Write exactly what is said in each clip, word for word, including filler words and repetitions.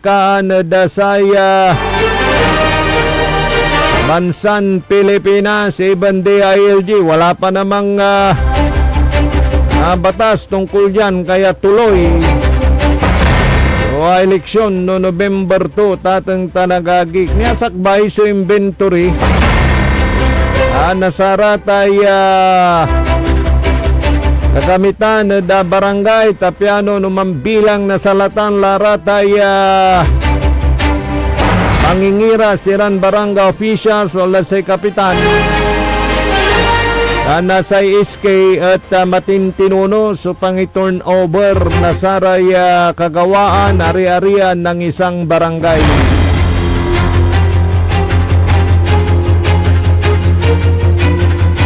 kaan ed, ah, saya bansan Pilipinas, even D I L G, wala pa namang, ah, ah, batas tungkol diyan, kaya tuloy o, ah, eleksyon no November two, tateng tan agagi. Niasakbay so inventory, ah, na saratay, ah, kagamitan ed, ah, barangay, ta piano no mambilang na salatan la ratay, ah, pangingiras iran barangay officials o la say kapitan. Tan, ah, say S K et, ah, matintinuno so pangi-turnover na saray, ah, kagawaan, ari-arian ng isang barangay.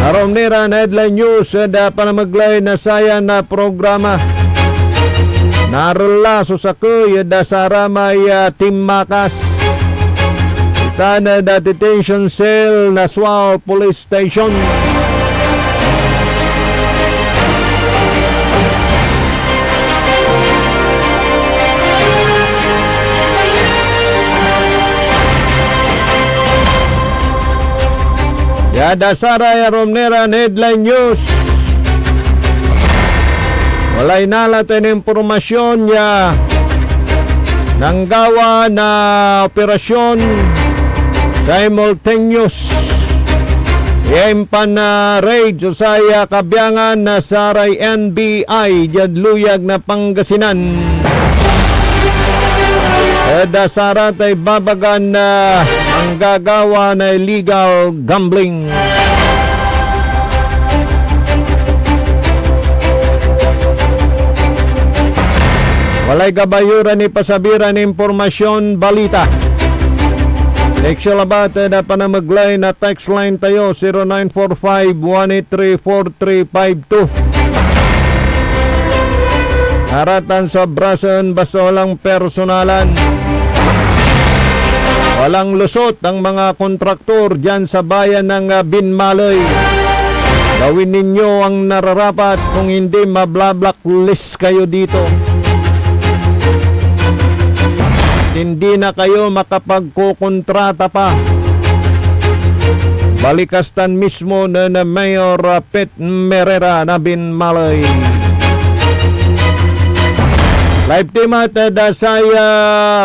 Arum ni ran headline news ed, ah, panamegley na sayan, ah, programa. Narela so sakey ed, ah, saramay, ah, timmakas. Tan, ah, detention cell na Sual Police Station. Ya da saray arum ni ran headline news. Walay nala tayon impormasyon ya nanggawa na operasyon simultaneous ya impan-raid so saya kabiangan na saray N B I diad luyag na Pangasinan. Ed saratay babagan na manggagawa na illegal gambling. Walay gabay yo ran ipasabi ran impormasyon, balita. Text labat ed panamegley na text line tayo, zero nine four five one eight three four three five two. Aratan so abrasen, basta walang personalan. Walang lusot ang mga kontraktor diyan sa bayan ng, ah, Binmaley. Gawin ninyo ang nararapat, kung hindi, mabla-blacklist kayo dito. Hindi na kayo makapagkokontrata pa. Balikas tan mismo nen Mayor, ah, Pete Merera na Binmaley. Live stream at, ah, da saya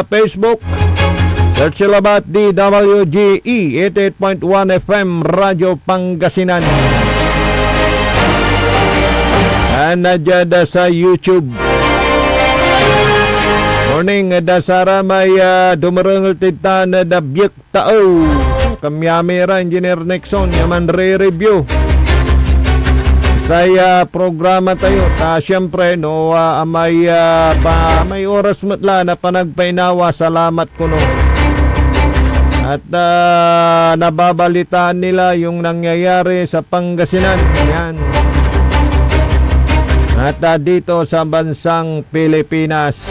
Facebook. Search labat D W G E eighty-eight point one F M Radyo Pangasinan. And, ah, diad, ah, sa YouTube. Morning, ah, da saramay, ah, dumerengel tid tan, ah, da biek tao. Kamyami ra, Engineer Nixon, ya manre-review say, ah, programa tayo. Ta, siyempre, no, ah, amay, ah, pa, may oras met la na panagpainawa, salamat kono. At, ah, nababalitaan nila yung nangyayari sa Pangasinan. Yan. At, ah, dito sa bansang Pilipinas.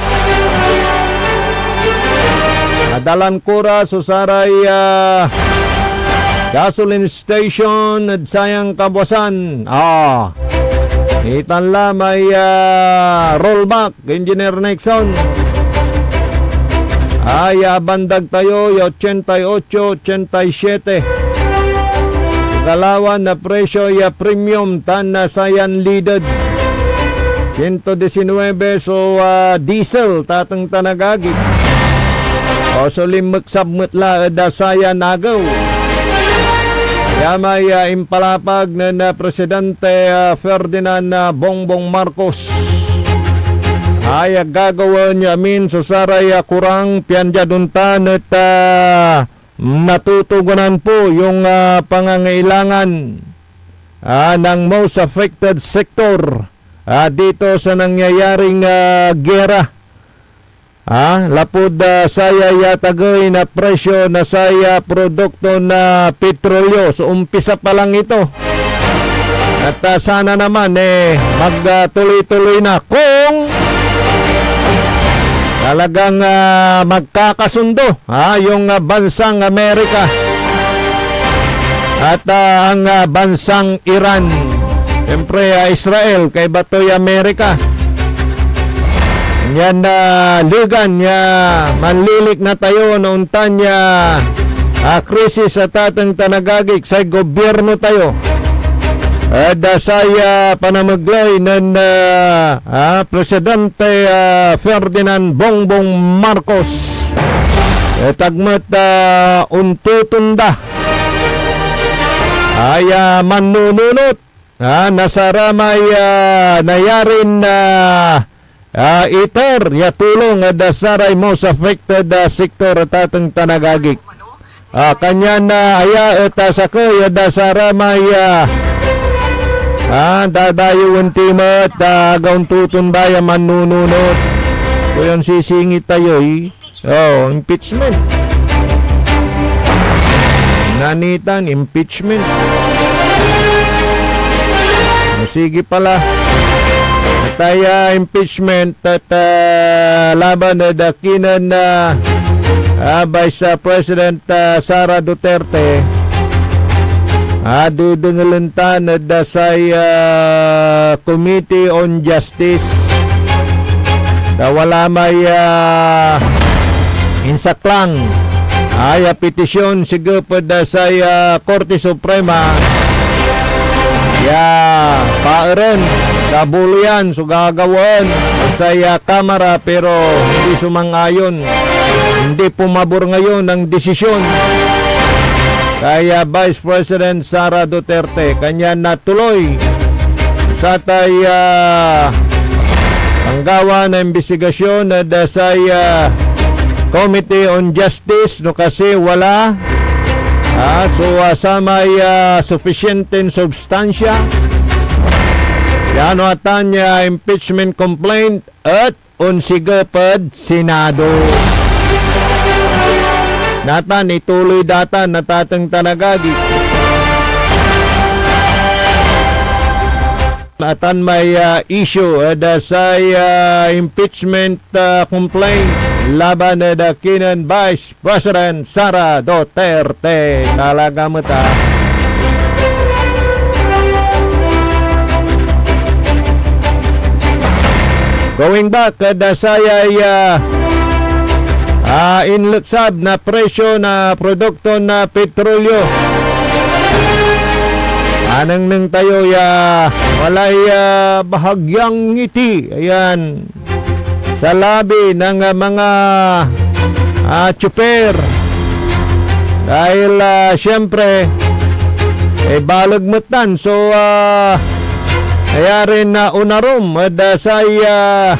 Nadalan ko ra so saray, ah, gasoline station ed sayan kabwasan. Ah, itan la may, ah, rollback, Engineer Nixon. Ay, ah, bandag tayo, ya ochenta y ocho, ochenta y siete. Galawan na presyo ya premium tan na sayan leaded. Siento diecinuebe so, ah, diesel, tateng tan agagi. O so linmeksab met la ed, ah, sayan agew. Ya may, ah, impalapag nen, ah, Presidente, ah, Ferdinand, ah, Bongbong Marcos. Ay, ah, gagawaen ya amin so saray, ah, kurang pian diad ontan et, ah, natutugunan po yung, ah, pangangailangan, ah, ng most affected sector, ah, dito sa nangyayaring, ah, giyera. Ah, lapud, ah, saya ya tagey na presyo na saya produkto na petrolyo. So, umpisa pa lang ito. At, ah, sana naman, eh, magtuloy-tuloy na kung talagang, ah, magkakasundo, ah, yung, ah, bansang Amerika at, ah, ang, ah, bansang Iran. Siyempre, ah, Israel, kaiba to'y Amerika. Yan, ah, legan ya manlilikna tayo no ontan ya, ah, krisis a tateng tan agagik say gobyerno tayo. Ed, ah, say, ah, panamegley nen, ah, ah, Presidente, ah, Ferdinand Bongbong Marcos. Et agmet, ah, ontotonda ay, ah, mannununot, ah, na saramay, ah, nayarin, ah, ah, iter ya tulong ed, ah, saray most affected, ah, sektor, tateng tan agagik. Ah, kanyan, ah, aya et, ah, sakey ed, ah, saramay, ah, ah, dadayewen ti met, ah, agaw toton bayan mannununot. Kuyan sisingit tayo, eh. Oh, impeachment. Nanitan, impeachment. Sige pala. Ataya impeachment et, ah, laban ed, ah, kinen, ah, ah, Vice, ah, President, ah, Sara Duterte. Ah, dedengelen tan ed, ah, say, ah, Committee on Justice. Ta wala may, ah, insaklang ay, ah, petisyon sigep ed, ah, say, ah, Korte Suprema ya paeren, kabuloyan so gagawaen ed say, ah, Kamara, pero hindi sumang-ayon, hindi pumabor ngayon ang desisyon kay, ah, Vice President Sara Duterte. Kanyan natuloy satay, ah, panggawa na imbestigasyon ed, ah, say, ah, Committee on Justice no kasi wala, ah, so, ah, samay, ah, supisyenten substansya ya no atan ya impeachment complaint et onsigep ed Senado. Natan, ituloy datan na tateng tan agagi. Natan may, ah, issue ed, ah, say, ah, impeachment, ah, complaint laban ed, ah, kinen Vice President Sara Duterte. Talaga met, ah. Going back ed, ah, sayay, ah, ah, inleksab na presyo na produkto na petrolyo. Anengneng tayo ya walay, ah, bahagyang ngiti. Ayan. Sa labi ng, ah, mga, ah, tsuper. Dahil, ah, siyempre, eh, baleg met tan. So, ah, nayarin, ah, onarum ed, ah, say, ah,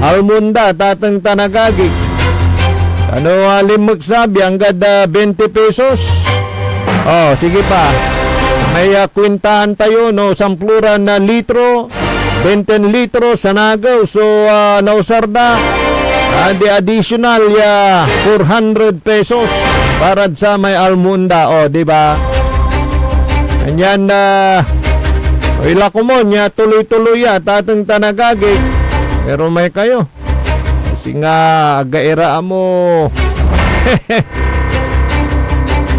almunda, tateng tan agagi. Ano, ah, linmeksab ya anggad, ah, bente pesos? Oh, sige pa. May, ah, kwintaan tayo, no? Samploran na litro, benten litro, sanagew so, ah, nausar da. Ah, di additional ya four hundred pesos para sa may almunda, oh, di ba? Anyan, ah, oy, la komon ya tuloy-tuloy ya, tateng tan agagi. Pero may kayo. Singa aga ira amo.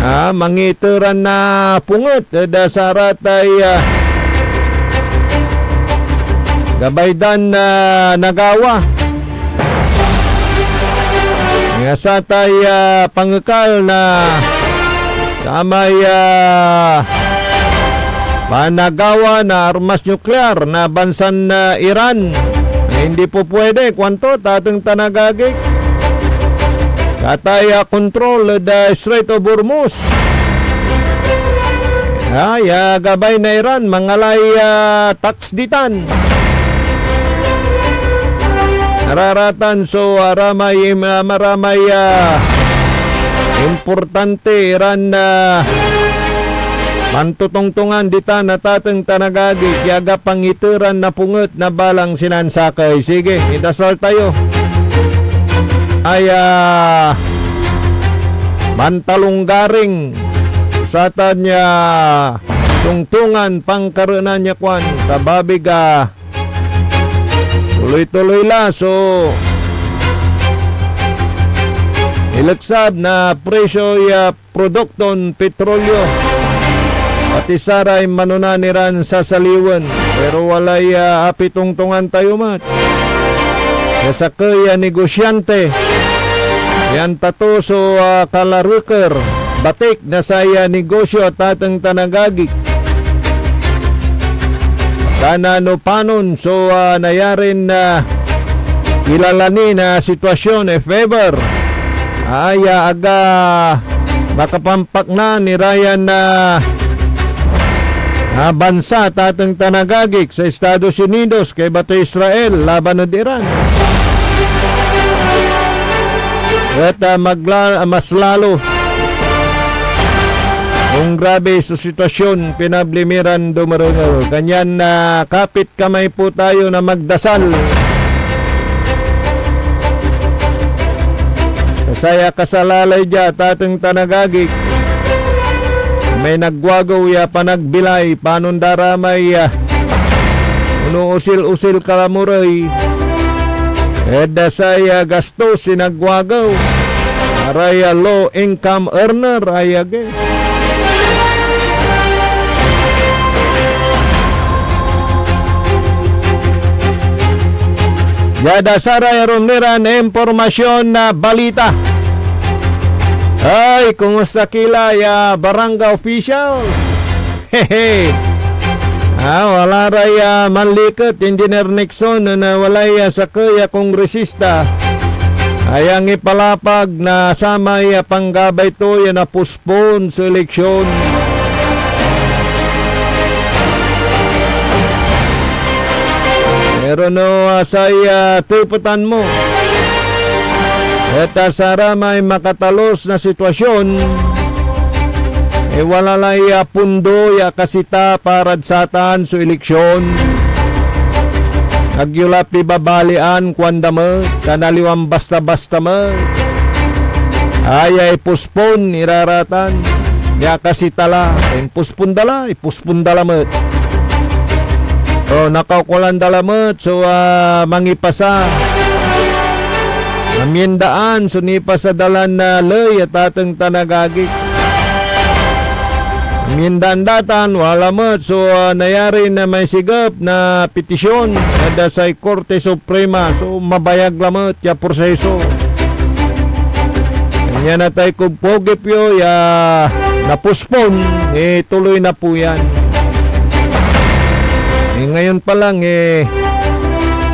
Ah, mangiteran na punget ed saratay, ah, gabay dan, ah, nagawa. Nga satay, ah, pangekal na samay, ah, panagawa na armas nuklear na bansan, ah, Iran. Hindi po pwede, kuanto, tateng tan agagi. Katay, ah, kontrol ed, ah, Strait of Hormuz. Ah, ya gabay na Iran, mangalay, ah, tax ditan. Nararatan so aramay, ah, maramay, ah, importante iran, ah, pantotongtongan ditan na tateng tan agagi, ya aga pangiteran na punget na balang sinansakey. Sige, idasal tayo. Ay, ah, mantalonggaring satan ya tongtongan pangkareenan ya kuan, kababig a tuloy-tuloy la so ileksab na presyo ya produkton petrolyo, pati saray manonan iran sasaliwen, pero walay, ah, apitongtongan tayo met. ya sakey a negosyante. Yan tato so, ah, kalareker, batik na saya negosyo, tateng tan agagi. Tan, ah, no panon so, ah, nayarin, ah, ilalani na sitwasyon, if ever, ay, ah, aga makapampaknan irayan, ah, ah, bansa, tateng tan agagik, sa Estados Unidos, kaiba to Israel, laban ed Iran. Et, ah, magla-, ah, mas lalo ongrabe so sitwasyon, pinabli mi ran dumerengel. Kanyan, ah, kapit kamay po tayo na magdasal. Saya kasalalay dia, tateng tan agagik. May nagwagew ya panagbilay, panon da ra may, ah, onoosil-osil kalamurey ed, ah, say, ah, gastos, sinagwagew. Aray, ah, low income earner, ay agi. Diad saray arum niran impormasyon na balita. Ay, kumusta ki la ya barangay officials? Hehe. Ah, wala ray, ah, manliket, Engineer Nixon, na walay, ah, sakey a kongresista ay angipalapag na samay, ah, panggabay to ya napospon so eleksyon. Pero no, ah, say, ah, tepetan mo, et, ah, saramay makatalos na sitwasyon, eh, wala lay, ah, pundo ya akasita parad satan so eleksyon. Agyo la pibabalian, kuanda met, tan aliwan basta-basta met. Aya ipospon ira ratan. Ya akasita la, impospon da la, ipospon da lamet. O, nakaukolan da lamet so, ah, mangipasa. Amyendaan so nipasa da lan, ah, ley a tateng tan agagi. Amyendaan da tan, wala met so, ah, nayari na may sigep na petisyon ed say Korte Suprema. So, mabayag lamet ya proseso. Nia natay kod pogip yo ya napospon, eh, tuloy na po yan. Eh, ngayon pa lang, eh,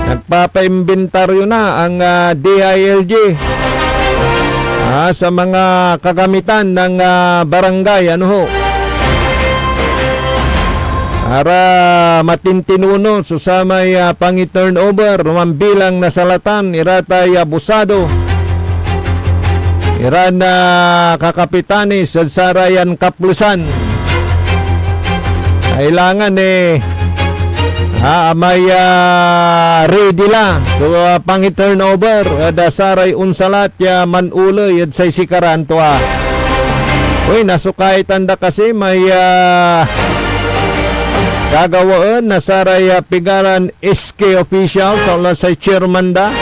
nagpapaimbentaryo na ang, ah, D I L G, ah, sa mga kagamitan ng, ah, barangay, ano ho. Para matintinono so samay, ah, pangi-turnover, mambilang na salatan, iratay abusado, iran, ah, kakapitanes ed sarayan kaplesan. Kailangan, eh, ah, amay, ah, ready la so, ah, pangi-turnover ed, ah, saray onsalat ya manoley ed say sikaran tua. Uy, nasukaitan da kasi may, ah, gagawaen na saray, ah, pigaran S K official, sa say chairman da.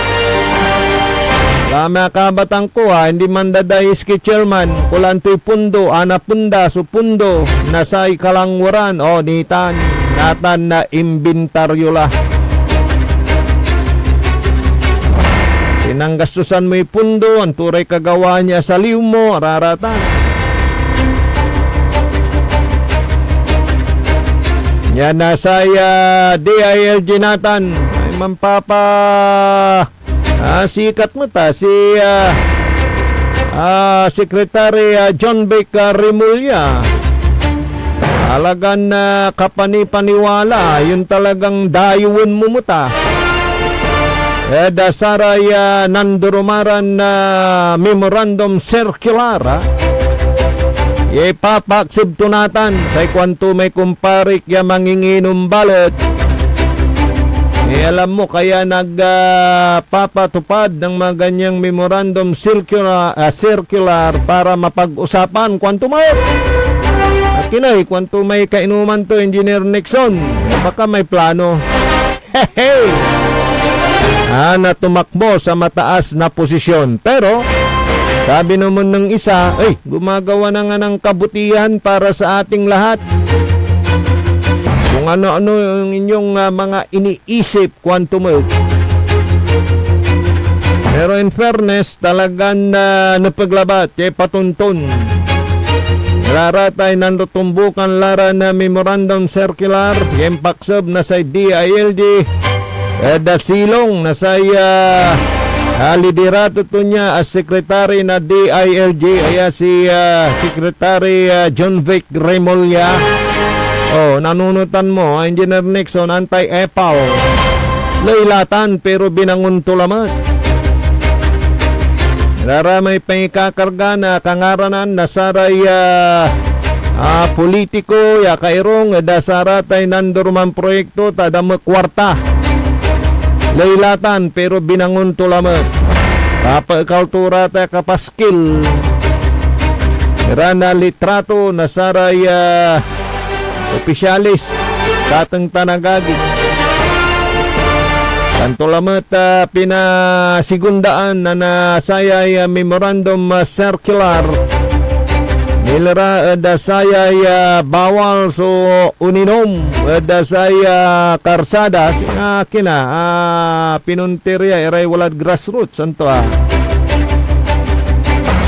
Kami akabatan ko, ah, hindi man da day S K chairman, kulantoy pundo, anapen da so pundo na say kalangwaran. O, nitan, natan na imbentaryo la. Pinanggastusan moy pundo, anto ray kagawaan ya asaliw mo, araratan. Yan na say, ah, D I L G natan. Ay, mampapa, ah, sikat mo ta, si, ah, ah, Secretary, ah, John Vic, ah, Remulla. Talagan, ah, kapanipaniwala, yun talagang dayewen mo met, ah. Ed, ah, saray, ah, nandurumaran, ah, memorandum circular, ah. Ya ipapaakseb to natan, say kuanto may kumparik ya manginginom balet. Eh, alam mo, kaya nag, ah, papatupad ng mga ganyang memorandum circular, ah, circular para mapag-usapan. Kuanto may, akin ay, kuanto may kainuman to, Engineer Nixon. Eh, baka may plano. Hey! Ah, na tumakbo sa mataas na posisyon. Pero, sabi naman ng isa, "Ay, gumagawa na nga ng kabutihan para sa ating lahat." Kung ano-ano yung inyong, ah, mga iniisip, kuanto mo. Pero in fairness, talagan, ah, nepeg labat ya ipatontun. Raratay nandotumbukan la ra na memorandum circular ya impakseb na say D I L G ed, ah, silong na say, ah, ah, liderato to nia a sekretary na D I L G, aya si, ah, Secretary, ah, John Vic Remulla. Oh, nanunotan mo, ah, Engineer Nixon, anti-epal. Leylatan, pero binangon to lamet. Raramay pangikakarga na kangaranan na saray, ah, ah, politiko ya kairong ed saratay nandoruman proyekto ta adda met kuarta. Leylatan, pero binangon to lamet. Papaekal to ra tay kapas- skill iran a litrato na saray, ah, opisyales, tateng tan agagi. Kanto lamet, ah, pinasigundaan na, na sayay, ah, memorandum, ah, circular nilera ed, ah, sayay, ah, bawal so oninom ed, ah, say, ah, karsada, singa kina, ah, pinuntirya iray walad grassroots, anto, ah.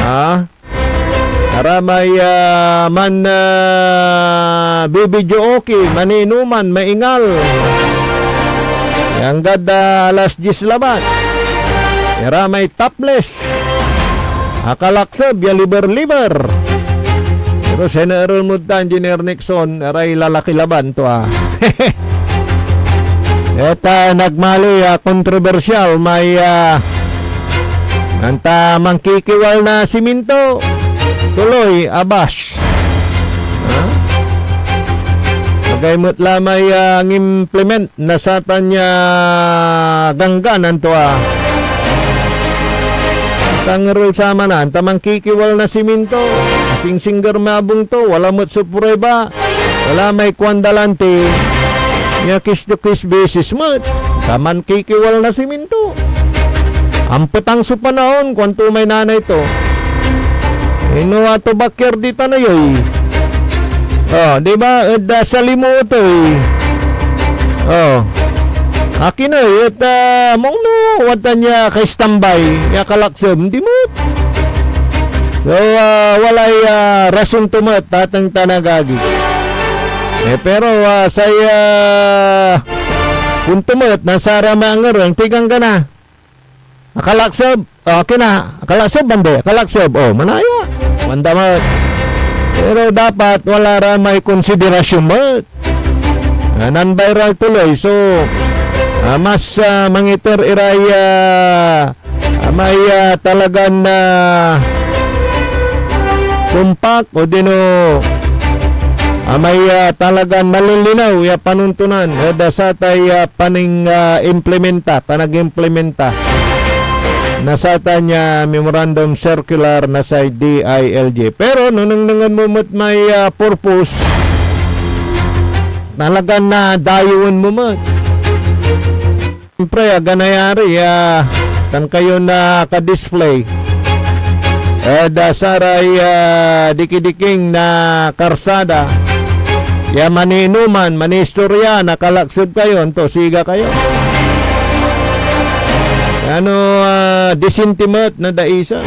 Ah? Aramay, ah, man, ah, bibidyo okay, maninuman, maingal. Ya anggad, ah, alas dies labat. Aramay topless. Akalakseb ya liber-liber. Pero sinerel mod tan, Engineer Nixon, aray lalaki laban to, ah. Et, ah, nagmaliw ya kontrobersyal may, ah, anta mangkikiwal na siminto. Tuloy, abash. Ha? Magay met la may, ah, ngimplement na satan ya ganggan, anto, ah. Tangerel saman, anta mangkikiwal na siminto. Singsingger may abung to, wala met so prueba. Wala may kuan da lanti, ya kis to kis bisis met, ta mankikiwal na siminto. Ampetang so panaon, kuanto may nanay to. Ino ato bakyar di tanayoy? Oh, di ba? Ed, ah, salimu to, eh. Oh. Akin, eh, et, ah, mong no, watan ya kaistambay, ya kalaksem, di met. So, ah, walay, ah, rason to met, tateng tan agagi. Eh, pero, ah, say, ah, punto met na saramay angereng, tigang ka na. Akalakseb, okay na. Akalakseb, bande. Akalakseb, oh, manaya. Manda met. Pero dapat wala ra may konsiderasyon met. Ah, nan-viral tuloy. So, ah, mas, ah, mangiter iray, ah, amay, ah, talagan, ah, tumpak odino amay, ah, talagan malilinaw ya panontonan ed, ah, satay, ah, paning, ah, implementa, panag-implementa na satan ya memorandum circular na say D I L G. Pero no nengnengen mo met may, ah, purpose, talagan nadayewen mo met. Siyempre, aga nayari, ah, tan kayo nakadisplay ed, ah, saray, ah, dikidiking na karsada. Ya maninuman, manistorya, nakalakseb kayo, anto, siga kayo. Ano, ah, disintimet na daiset.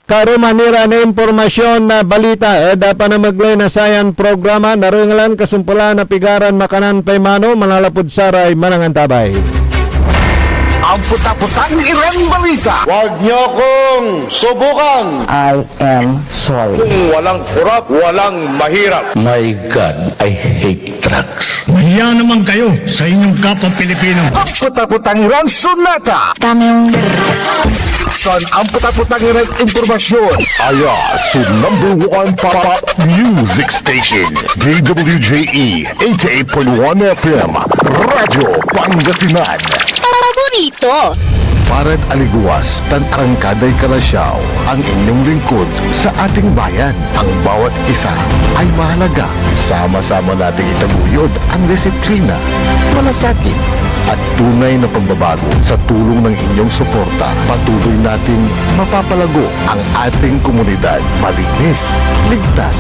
Karuman ira na impormasyon na balita ed, ah, panamegley na sayan programa, narengelan, kasumpelan na pigaran makanan pay mano, manalapud saray manangantabay. Ampetapetang iran balita. Huwag niyo akong subukan. I am sorry. Kung walang korap, walang mahirap. My God, I hate drugs. Mahiya naman kayo sa inyong kapwa Pilipino. Ampetapetang iran sonata. Dame un San ampetapetang iran impormasyon. Aya so number one pop music station, D W J E eighty-eight point one F M, Radyo Pangasinan. Paborito. Para't aligewas tan arangkaday kalasyaw ang inyong lingkod sa ating bayan. Ang bawat isa ay mahalaga. Sama-sama nating itaguyod ang disiplina, malasakit, at tunay na pagbabago. Sa tulong ng inyong suporta, patuloy nating mapapalago ang ating komunidad. Malinis, ligtas,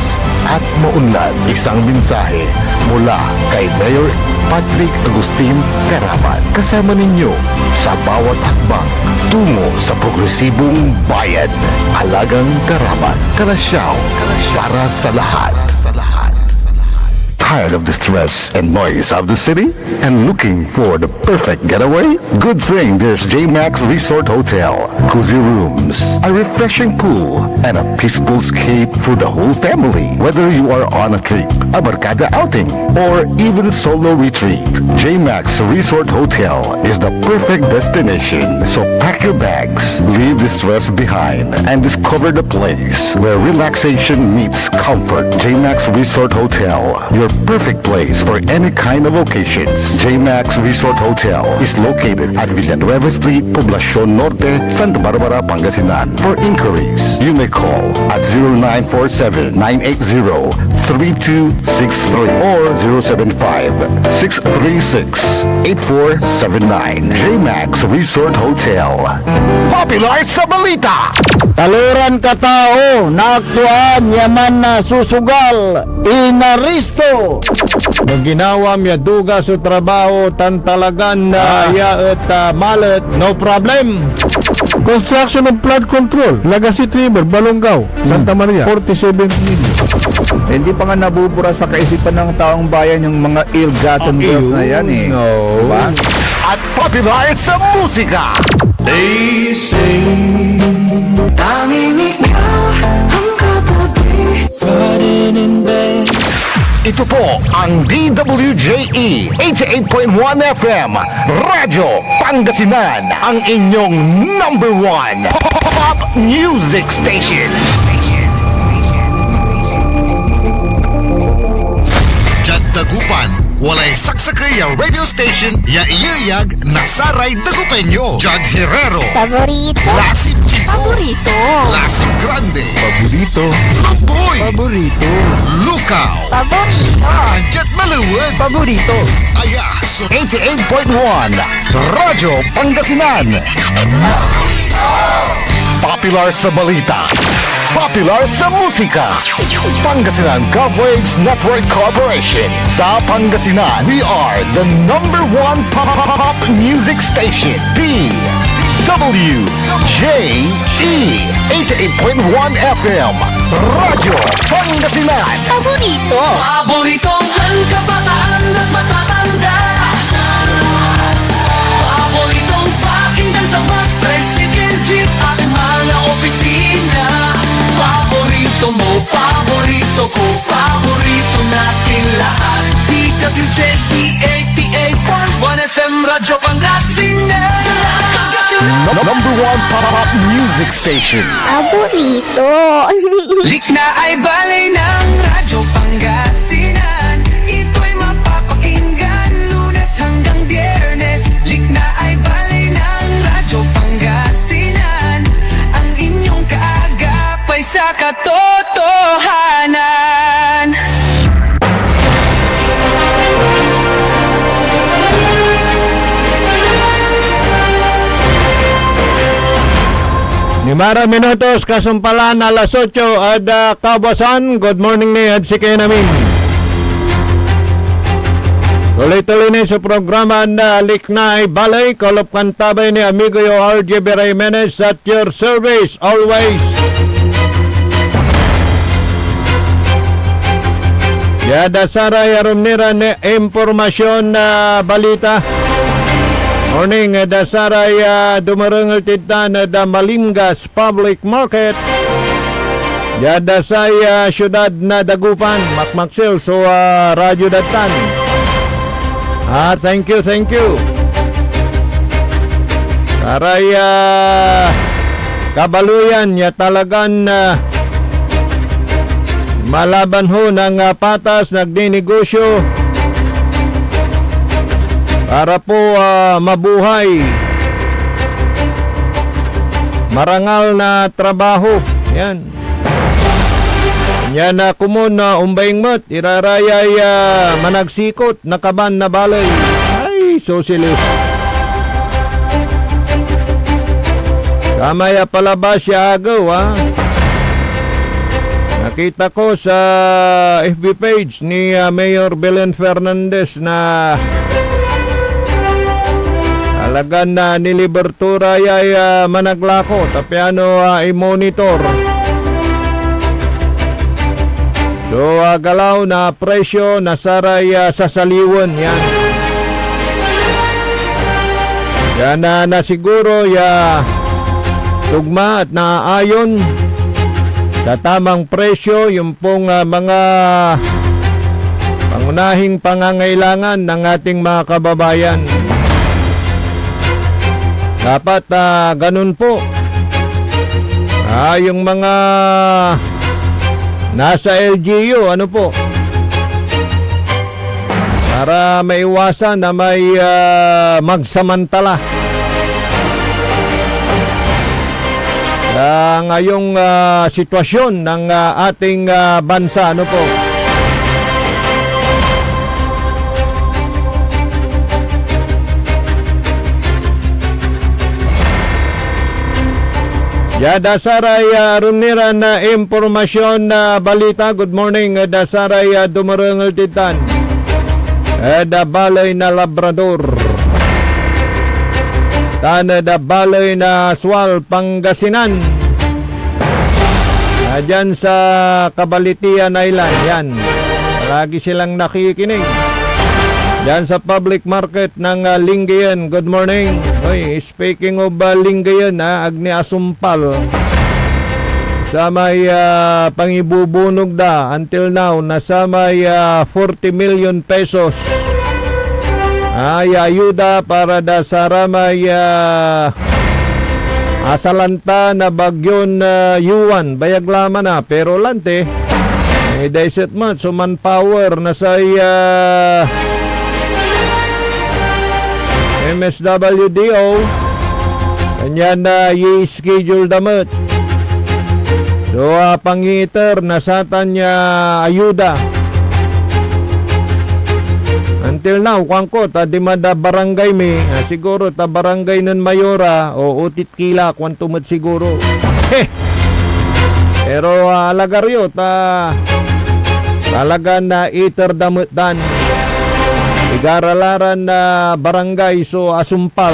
at maunlad. Isang mensahe mula kay Mayor Patrick Agustin Caraman. Kasama ninyo sa bawat hakbang tungo sa progresibong bayan. Alagang Caraman, Calasiao, para sa lahat. Tired of the stress and noise of the city? And looking for the perfect getaway? Good thing there's J-Max Resort Hotel. Cozy rooms, a refreshing pool, and a peaceful escape for the whole family. Whether you are on a trip, a barkada outing, or even solo retreat, J-Max Resort Hotel is the perfect destination. So pack your bags, leave the stress behind, and discover the place where relaxation meets comfort. J-Max Resort Hotel, your perfect place for any kind of occasions. J-Max Resort Hotel is located at Villanueva Street, Poblacion Norte, Santa Barbara, Pangasinan. For inquiries, you may call at zero nine four seven, nine eight zero, three two six three or zero seven five, six three six, eight four seven nine. J-Max Resort Hotel. Popular sa balita. Taloran katao, naaktuan ya mansusugal, inaristo. No ginawam ya duga so trabaho tan talagan, ah, Ah. ya et, ah, malet, no problem. Construction of flood control, Lagasit River, Balongaw, Santa Maria, forty-seven million. Hindi pa nga nabubura sa kaisipan ng taong bayan yung mga ill-gotten wealth na yan eh. Ayun, no. Diba? At popular sa musika. They say, tanging ikaw ang katabi. Ito po ang D W J E eighty-eight point one F M, Radyo Pangasinan, ang inyong number one pop music station. Diad Dagupan, walay saksakey a radio station ya iyeyag na saray Dagupeño. Judd Herrero. Paborito. Lasip Chico. Paborito. Lasip Grande. Paborito. Lugboy. Paborito. Lukaw. Paborito. Andiat Malewed. Paborito. Aya so eighty-eight point one Radyo Pangasinan. Popular sa balita. Popular sa musika. Pangasinan Gov Waves Network Corporation. Sa Pangasinan, we are the number one pop, pop, pop music station. D W J E eighty-eight point one F M. Radyo Pangasinan. Paborito. Paboritong ang kabataan at matatanda. Paboritong pakinggan sa bus, tricycle, jeep at mga opisina. Paborito mo, paborito ko, paborito natin lahat. D W J E eighty-eight point one F M Radyo Pangasinan. Num-, number one pop, pop music station. Paborito. Liknaay Baley ng Radyo Pangasinan. Ito'y mapapakinggan Lunes hanggang Biyernes. Liknaay Baley ng Radyo Pangasinan. Ang inyong kaagapay sa katotohanan. Limara minutos kasumpalan alas otso ed, ah, kabuasan. Good morning ni ed sikayon amin. Tuloy-tuloy ni so programa na Liknaay Baley, kolop kan tabay ni amigo yo R J B Jimenez at your service always. Ya da saray arum ni ran impormasyon na balita. Morning, da saray, ah, dumerengel tid tan ed, ah, Malingas Public Market. Diad, ah, say, ah, siudad na Dagupan, makmaksil so, ah, radyo dad tan. Ah, thank you, thank you. Saray, ah, kabaleyan ya talagan, ah, malaban ho ng, ah, patas, nagninegosyo para po, ah, mabuhay. Marangal na trabaho. Yan. Yan na komun na ombaing met, irarayay, ah, managsikot na kaban na baley. Ay, Socialist. Samay a palabas ya agew, ah. Nakita ko sa F B page ni, ah, Mayor Belen Fernandez na talagan, ah, niliber to ra yay, ah, managlako, ta piano, ah, i-monitor. So, ah, galaw na presyo na saray, ah, sasaliwen, yan. Yan, ah, na siguro ya tugma at naayon sa tamang presyo, yung pong, ah, mga pangunahing pangangailangan ng ating mga kababayan. Dapat, ah, ganun po. Ah, yung mga nasa L G U, ano po? Para maiwasan na may, ah, magsamantala sa ngayong, ah, sitwasyon ng, ah, ating, ah, bansa. Ano po? Ya da saray, ah, arum ni ran, ah, impormasyon na balita. Good morning, ah, da saray, ah, dumarengel ditan. Ed, ah, baley na Labrador. Tan ed, ah, baley na Sual, Pangasinan. Ah, diyan sa Cabalitian Island, yan. Lagi silang nakikinig. Diyan sa public market ng, ah, Lingayen. Good morning. Oy, speaking of, ah, Lingayen, ah, ag ni asumpal. Samay, ah, pangibubunog da until now na samay, ah, forty million pesos. Ay, ayuda para da saramay, ah, asalanta na bagyon, ah, Yuan. Bayag laman, ah, pero lante, eh, daiset met so manpower na say, ah, M S W D O. Kanyan, ah, i-schedule da met. So, ah, pangiter na satan ya ayuda. Until now, kuanko, ta dimad a barangay mi, ah, siguro ta barangay nen Mayora, o utit kila, kuanto met siguro. Pero, ah, alagar yo, ta talagan, ah, iter da met dan. Igara la ran, ah, barangay so asumpal.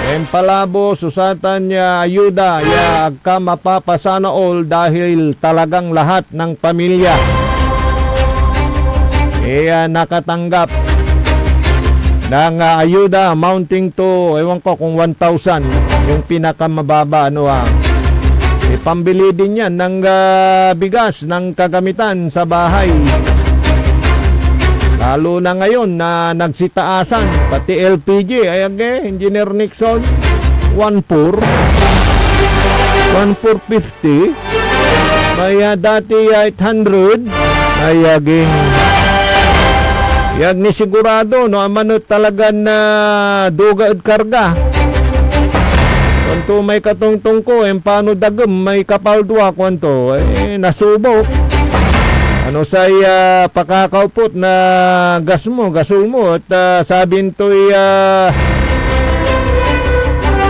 Impalabo so satan ya ayuda ya ag ka mapapasana all dahil talagang lahat ng pamilya, eh, ah, nakatanggap ng, ah, ayuda amounting to, ewan ko kung one thousand, yung pinakamababa, ano, ah. Ipambili din yan ng, ah, bigas, ng kagamitan sa bahay. Lalo na ngayon na nagsitaasan, pati L P G, ay agi, Engineer Nixon, one four, one four fifty, may, ah, dati, ah, eight hundred, ay agi. Yag ni sigurado, no, aman et talagan, ah, duga ed karga. Kuanto may katongtong ko, "Empano dagem may kapaldua," kuanto, eh, nasubo. Ano say, ah, pakakaupot na gas mo, gasol mo, et, ah, sabin toy, ah,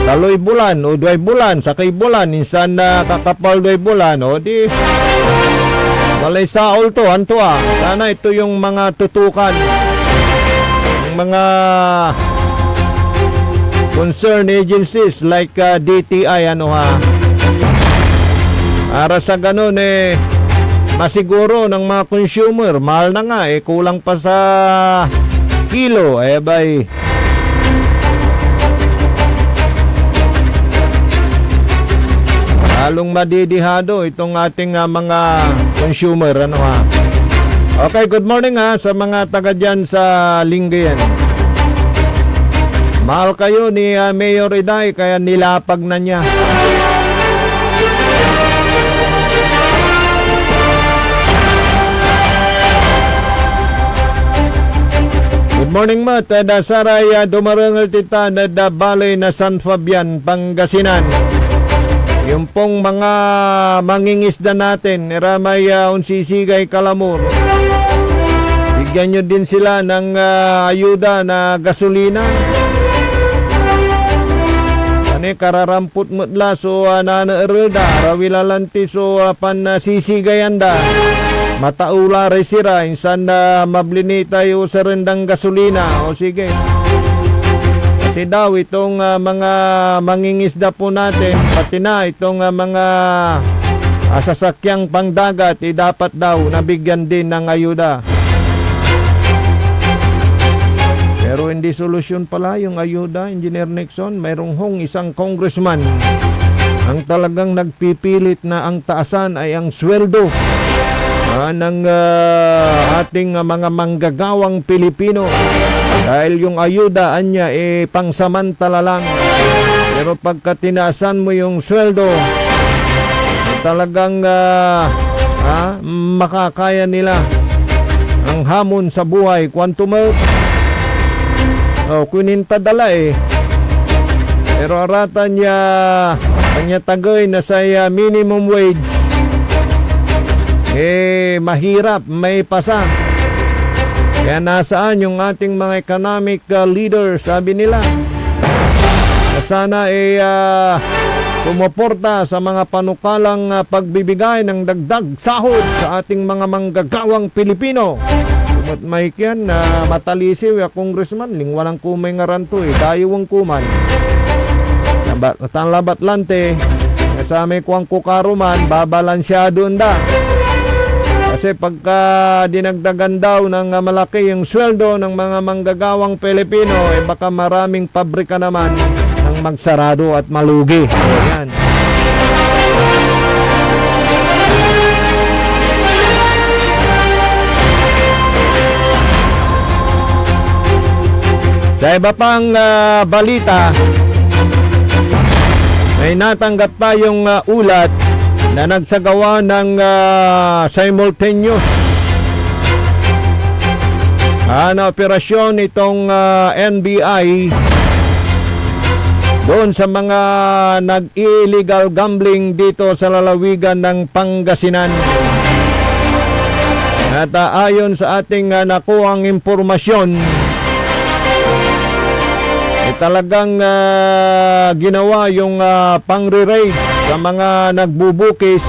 taloy bulan o duay bulan, sakey bulan, insan, ah, kakapaldoy bulan, o di, walay saol to, anto, ah. Sana ito yung mga tutukan ng mga concerned agencies like, ah, D T I, ano, ha. Para sa ganun, eh, masiguro ng mga consumer, mahal na nga, eh, kulang pa sa kilo, eh, bay. Lalong madidihado itong ating, ah, mga consumer, ano, ha. Okay, good morning, ha, sa mga taga dyan sa Lingayen. Mahal kayo ni, ah, Mayor Iday, kaya nilapag na niya. Good morning, Matt. Ed, ah, saray, ah, dumarengel ditan ed, ah, baley na San Fabian, Pangasinan. Yung pong mga mangingisda natin, ira may, ah, onsisigay kalamor. Bigyan yo din sila ng, ah, ayuda na gasolina. Ani, kararampot met la so, ah, nanaerel da. Arawil la lanti so, ah, pan, ah, sisigayan da. Mataula ray sira, insan, ah, mabli ni tayo sa rendang gasolina. O sige. Pati daw itong, ah, mga mangingisda po natin, pati na itong, ah, mga, ah, sasakyang pangdagat, eh, dapat daw nabigyan din ng ayuda. Pero hindi solusyon pala yung ayuda, Engineer Nixon. Mayroong hong isang congressman ang talagang nagpipilit na ang taasan ay ang sweldo, ah, ng, ah, ating, ah, mga manggagawang Pilipino. Dahil yung ayuda, anya, eh, pangsamantala lang. Pero pagka tinaasan mo yung sweldo, talagang, ah, ah, makakaya nila ang hamon sa buhay. Kuanto met? Oh, kwinta dala eh. Pero aratan ya, anya tagey na say, ah, minimum wage, eh, mahirap maipasa. Kaya nasaan yung ating mga economic, ah, leaders, sabi nila? Na sana, eh, ah, sumuporta sa mga panukalang, ah, pagbibigay ng dagdag sahod sa ating mga manggagawang Pilipino. Kumot may kian na matalisiw ya congressman, lingwanan ko may ngaran to eh, dayewen ko man. Labat, tan labat lante, ya samay kuan ko karuman, babalansyado enda. Kasi pagka dinagdagan daw ng, ah, malaki yung sweldo ng mga manggagawang Pilipino, eh baka maraming pabrika naman ang magsarado at malugi. Ayan. Sa iba pang, ah, balita, may natanggap tayong, ah, ulat na nagsagawa ng, ah, simultaneous, ah, na operasyon itong, ah, N B I doon sa mga nag-illegal gambling dito sa lalawigan ng Pangasinan. At, ah, ayon sa ating, ah, nakuhang impormasyon, eh, talagang, ah, ginawa yung, ah, pangre-raid sa mga nagbubukis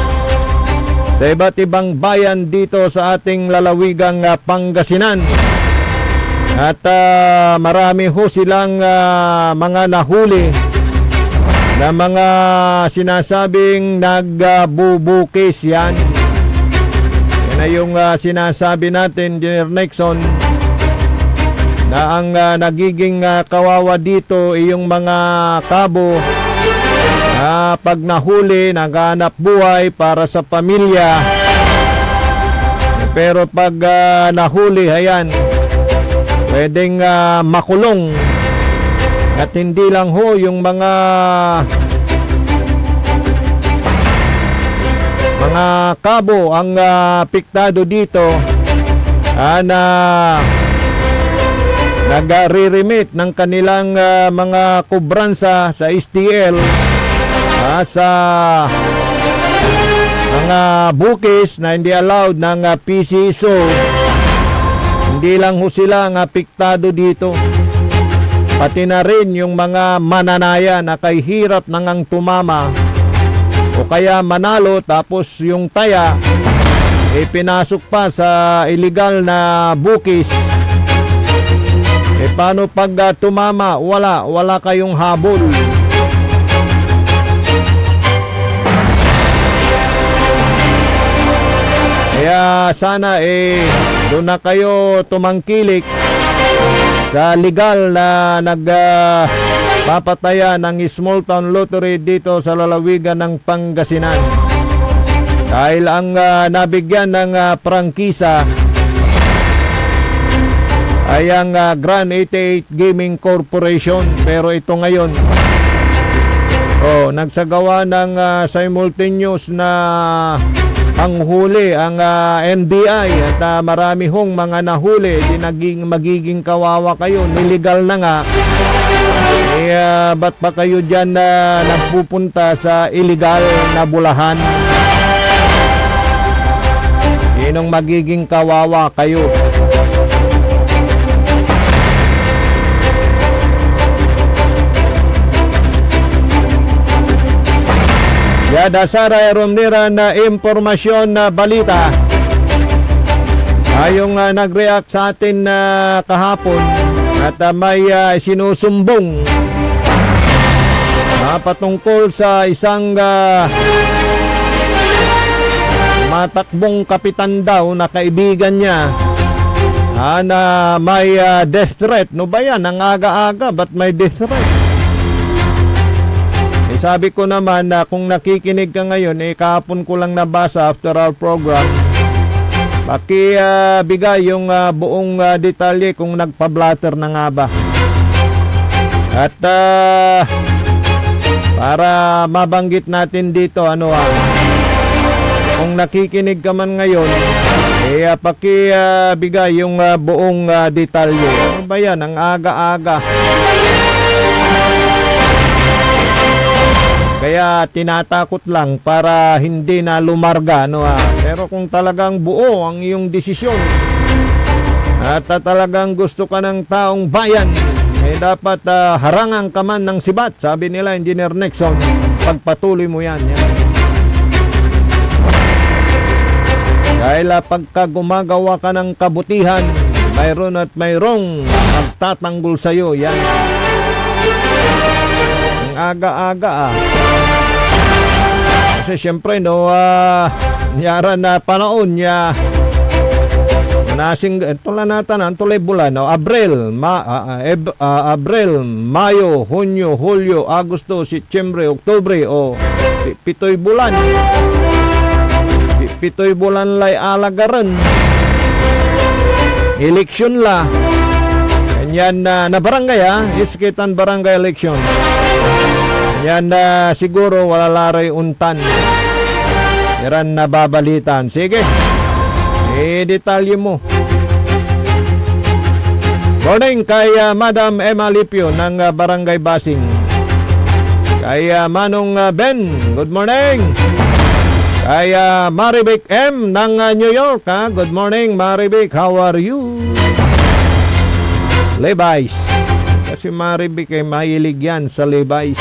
sa iba't ibang bayan dito sa ating lalawigang, ah, Pangasinan. At, ah, marami ho silang, ah, mga nahuli na mga sinasabing nagbubukis yan. Yan ay yung, ah, sinasabi natin, Engineer Nixon, na ang, ah, nagiging, ah, kawawa dito ay yung mga kabo, ah, pag nahuli, naghahanap buhay para sa pamilya. Pero pag, ah, nahuli, ayan, pwedeng, ah, makulong. At hindi lang ho yung mga, mga kabo ang, ah, apektado dito, ah, na nagre-remit ng kanilang, ah, mga kobransa sa S T L, ah, sa mga bukis na hindi allowed ng, ah, P C S O. Hindi lang ho sila ang apektado dito. Pati na rin yung mga mananaya na kahihirap na ngang tumama o kaya manalo, tapos yung taya, ipinasok pa sa illegal na bukis. E, paano pag, ah, tumama? Wala, wala kayong habol. Kaya sana, eh, doon na kayo tumangkilik sa legal na nag, ah, papataya ng small town lottery dito sa lalawigan ng Pangasinan. Dahil ang, ah, nabigyan ng, ah, prangkisa ay ang, ah, Grand eighty-eight Gaming Corporation. Pero ito ngayon, oh, nagsagawa ng, ah, simultaneous na panghuli ang, ah, N B I at, ah, marami hong mga nahuli. Di naging, magiging kawawa kayo. Niligal na nga. Eh, ah, ba't pa kayo dyan na nagpupunta sa illegal na bulahan? Ninong magiging kawawa kayo. Ya da saray arum ni ran, ah, impormasyon na balita. Ayong, ah, nag-react sa atin, ah, kahapon at, ah, may, ah, sinusumbong, ah, patungkol sa isang, ah, matakbong kapitan daw na kaibigan niya, ah, na may, ah, death threat. No ba yan? Ang aga-aga, ba't may death threat? Eh, sabi ko naman na kung nakikinig ka ngayon, eh, kahapon ko lang nabasa after our program. Paki, ah, bigay yung, ah, buong, ah, detalye kung nagpa-blotter na nga ba. At, ah, para mabanggit natin dito, ano, ah, kung nakikinig ka man ngayon, eh, ah, paki, ah, bigay yung, ah, buong, ah, detalye. Ano ba yan? Ang aga-aga. Kaya tinatakot lang para hindi na lumarga, no, ah. Pero kung talagang buo ang iyong desisyon at, ah, talagang gusto ka ng taong bayan, eh, dapat, ah, harangan ka man ng sibat, sabi nila, Engineer Nixon. Pagpatuloy mo yan, yan. Dahil, ah, pagka gumagawa ka ng kabutihan, mayroon at mayroong magtatanggol sa'yo, yan. Ang aga-aga, ah. Kasi siyempre, no, ah, niaran na panaon niya, nasing, ito lang natan, anto lay bulan, no? Abril, ma-, ah, ah, Eb-, ah, Abril, Mayo, Hunyo, Hulyo, Agosto, Setyembre, Oktubre, o, pi-, pitoy bulan. Pi-, pitoy bulan lay alagaren. Eleksyon la. Kanyan, ah, na barangay, ah, Iskitan Barangay Election. Kanyan, ah, siguro wala la ray ontan iran nababalitaan. Sige, idetalye mo. Morning kay, ah, Madam Emma Lipio ng, ah, Barangay Basing. Kay, ah, Manong, ah, Ben, good morning. Kay, ah, Marivic M ng, ah, New York, ha? Good morning, Marivic. How are you? Levi's. Kasi Marivic ay mahilig yan sa Levi's.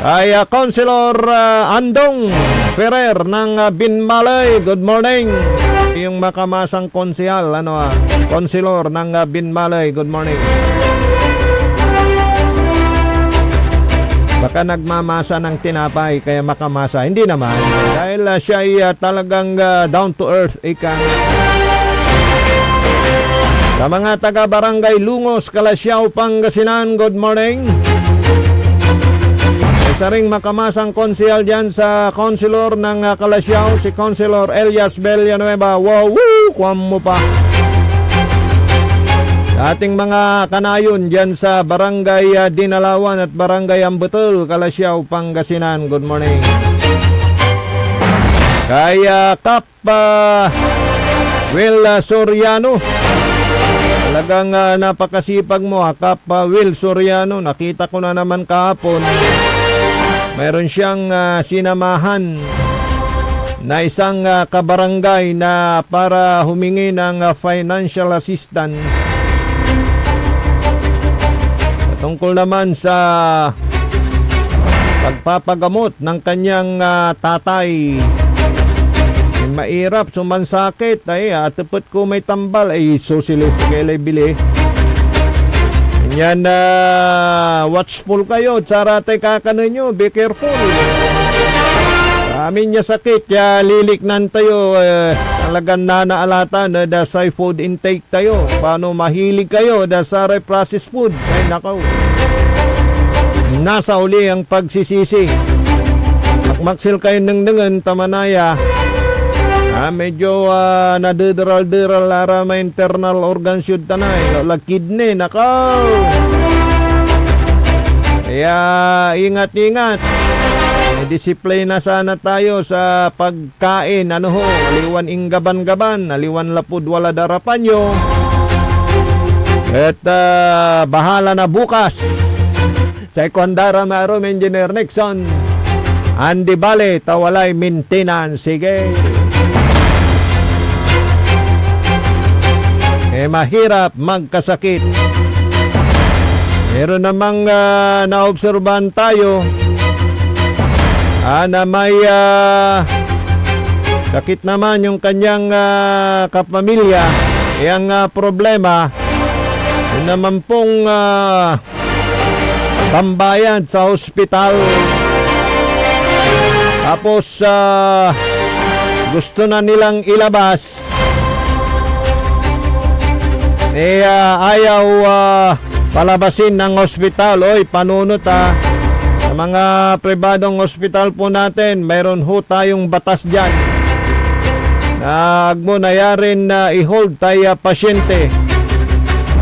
Ay, ah, Councilor, ah, Andong Ferrer ng, ah, Binmalay, good morning. Yung makamasang konsehal, ano, ah, konselor ng, ah, Binmalay, good morning. Baka nagmamasa ng tinapay, kaya makamasa. Hindi naman. Dahil, ah, siya ay, ah, talagang, ah, down to earth, ika nga. Sa mga taga Barangay Lungos, Calasiao, Pangasinan, good morning. Isa ring makamasang konsehal dyan sa konselor ng, ah, Calasiao, si Konselor Elias Villanueva. Wow, woo! Kuwan mo pa. Sa ating mga kanayon dyan sa Barangay, ah, Dinalawan at Barangay Ambetel, Calasiao, Pangasinan. Good morning. Kay, ah, Kap, ah, Will, ah, Soriano. Talagang, ah, napakasipag mo, ah, Kap, ah, Will Soriano. Nakita ko na naman kahapon. Mayroon siyang, ah, sinamahan na isang, ah, kabarangay na para humingi ng, ah, financial assistance patungkol naman sa pagpapagamot ng kanyang, ah, tatay. Mairap so mansakit, ay, atepet ko may tambal, ay, susilis, kaya lay bili. Yan, ah, watchful kayo, saratay kakanen nyo, be careful. Amin ya sakit, ya liliknan tayo, eh, talagan nanaalatan, eh, da say food intake tayo. Paano mahilig kayo da saray processed food? Ay, nakaw. Nasa uli ang pagsisisi. Makmaksil kayo nengnengen, ta manaya. Ah, medyo, ah, nadederal-deral la ra may internal organs yod tanay. Wala kidney, nakaw. Kaya, ingat-ingat. May disiplina sana tayo sa pag kain, ano ho, aliwan inggaban-gaban, aliwan lapud walad arapan yo. Et, ah, bahala na bukas. Say kuanda ra, marum, Engineer Nixon. Andi bale, ta walay maintenance. Sige. ay mahirap magkasakit. Meron namang, ah, naobserbahan tayo, ah, na may, ah, sakit naman yung kanyang, ah, kapamilya. Yang, ah, problema, yun naman pong, ah, pambayad sa ospital. Tapos, ah, gusto na nilang ilabas. Eh, ah, ayaw, ah, palabasin ng ospital. Oy, panunot, ah. Sa mga pribadong ospital po natin, mayroon ho tayong batas dyan na agmo nayarin, ah, i-hold tay, ah, pasyente.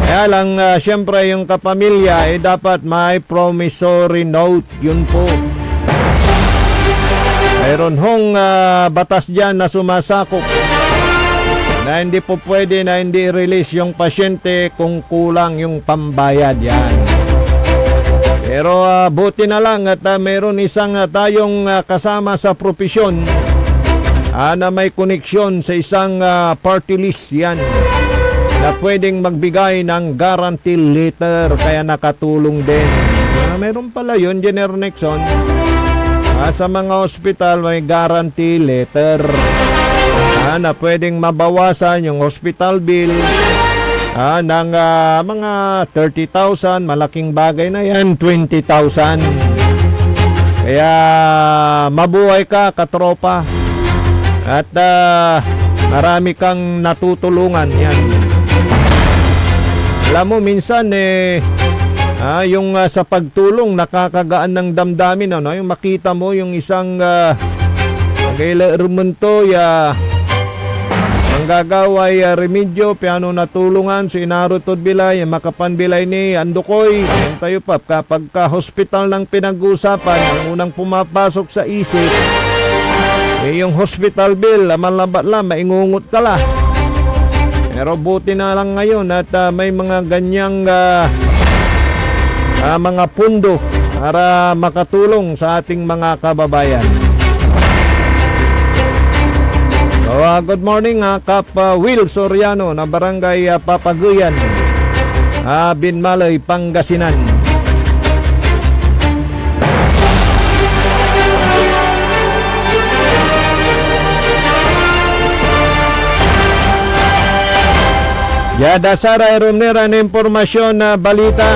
Kaya lang, ah, siyempre, yung kapamilya, eh, dapat may promissory note. Yun po. Mayroon hong, ah, batas dyan na sumasakop na hindi po pwede na hindi i-release yung pasyente kung kulang yung pambayad yan. Pero, ah, buti na lang at, ah, mayroon isang, ah, tayong, ah, kasama sa propesyon, ah, na may koneksyon sa isang, ah, party list yan na pwedeng magbigay ng guarantee letter, kaya nakatulong din. Ah, mayroon pala yun, Engineer Nixon. Ah, sa mga ospital, may guarantee letter. Ah, na pwedeng mabawasan yung hospital bill, ah, ng, ah, mga thirty thousand, malaking bagay na yan, twenty thousand. Kaya mabuhay ka, katropa. At, ah, marami kang natutulungan. Yan. Alam mo, minsan, eh, ah, yung, ah, sa pagtulong, nakakagaan ng damdamin, ano? Yung makita mo, yung isang, ah, nagailaermen to, ya, manggagaway, ah, remedyo, piano natulungan, so inaro tod bilay, ya makapanbilay ni, andokoy, yan tayo pa, kapag ka hospital ng pinag-uusapan, ang unang pumapasok sa isip, eh, yung hospital bill, ah, malabat la, maingungot ka la. Pero buti na lang ngayon at, ah, may mga ganyang, ah, ah, mga pondo para makatulong sa ating mga kababayan. So, ah, good morning, ah, Kap, ah, Will Soriano na Barangay, ah, Papaguyan, ah, Binmaley, Pangasinan. Ya da saray rumniran impormasyon na balita,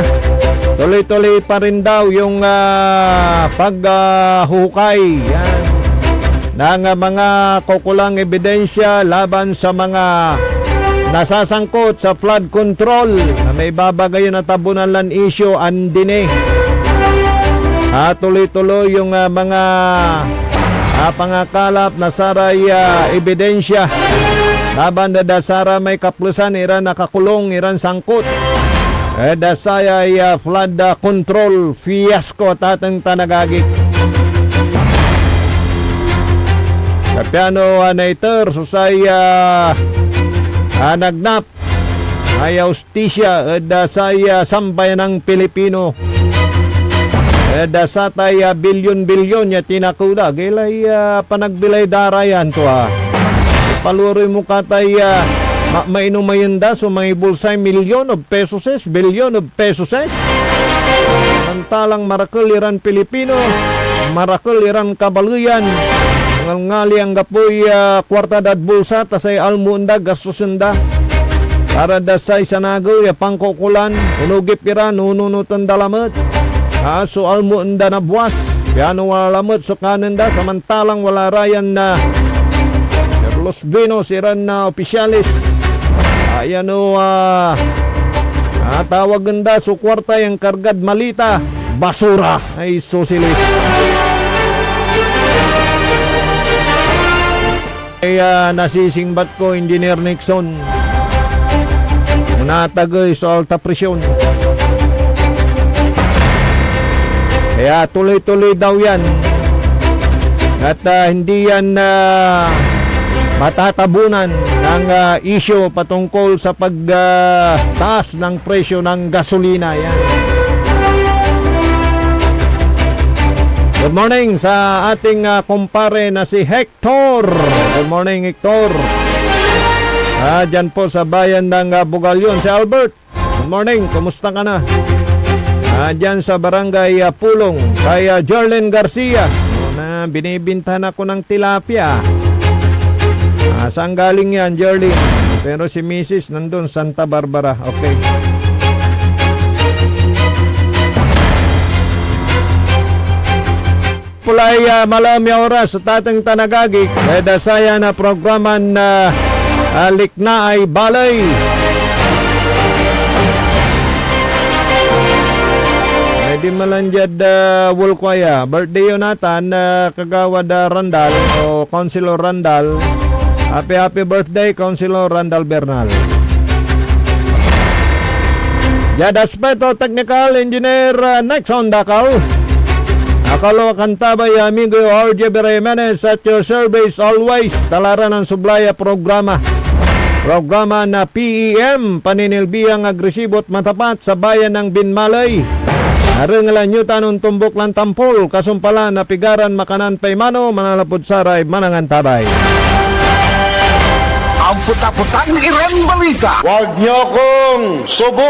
tuloy-tuloy pa rin daw yung, ah, pag, ah, hukay, yan, ng, ah, mga kukulang ebidensya laban sa mga nasasangkot sa flood control na may babagay na tabunan lan isyu, andini. Ah, tuloy-tuloy yung, ah, mga, ah, pangakalap na saray, ah, ebidensya laban da, da saramay kaplesan iran nakakulong, iran sangkot, eh, da sayay, ah, flood, ah, control fiasco, tateng tan agagi. Kapiano, ah, naiter so say, ah, ah, nagnap ay hustisya ed, ah, say, ah, sambayanang Pilipino. Ed, ah, satay, ah, bilyon-bilyon ya tinakew da, agay lay, ah, panagbilay da ra yan tua. Ipalurey mo katay, ah, ma-, mainumayen da so mangibulsay milyon of pesos, bilyon of pesos. Samantalang marakel iran Pilipino, marakel iran kabaleyan, ngalngali anggapoy, ah, kuarta dad bulsa, ta say almoen da, gastusen da. Para da say sanagew ya pankokolan, onogip ira, nununoten da lamet. Ah, so almoen da na buas, piano wala lamet so kanen da, samantalang wala ra yan na Carlos Venus iran na opisyales. Ayan o, ah, ah, tawagen da so kuarta yan kargad malita, basura. Ay, sosilis. Ay, ah, nasisingbat ko, Engineer Nixon. Natagey so alta presyon. Kaya tuloy-tuloy daw yan. At, ah, hindi yan, ah, matatabunan ng, ah, isyu patungkol sa pag, ah, taas ng presyo ng gasolina. Yan. Good morning sa ating, ah, kumpare na si Hector. Good morning, Hector. Ah, dyan po sa bayan ng, ah, Bugallon, si Albert. Good morning, kumusta ka na? Ah, dyan sa barangay, ah, Pulong, kay, ah, Jorlin Garcia. Na, binibintahan ako ng tilapia. Ah, saan galing yan, Jorlin? Pero si misis nandun, Santa Barbara. Okay. Pulay, ah, malam ya oras, tateng tan agagi, ed, ah, saya na programan, ah, ah, Liknaay Baley. Pwede malan diad, ah, Wolkwaya. Birthday yo natan, ah, Kagawad, ah, Randal o Councilor Randal. Happy, happy birthday, Councilor Randal Bernal. Diad aspeto teknikal, Engineer, ah, Nexon Dakal. Akalo, akantabay ya amigo yo, R J B Jimenez, at your service always. Talaran ang sublay a programa. Programa na P E M, Paninilbiang Agresibo at Matapat sa Bayan ng Binmaley. Arengelan nyo tan ontombok lan tampol, kasumpalan na pigaran makanan pay mano, manalapud saray manangantabay. Ang puta-putang Iran Balita. Huwag niyo akong subok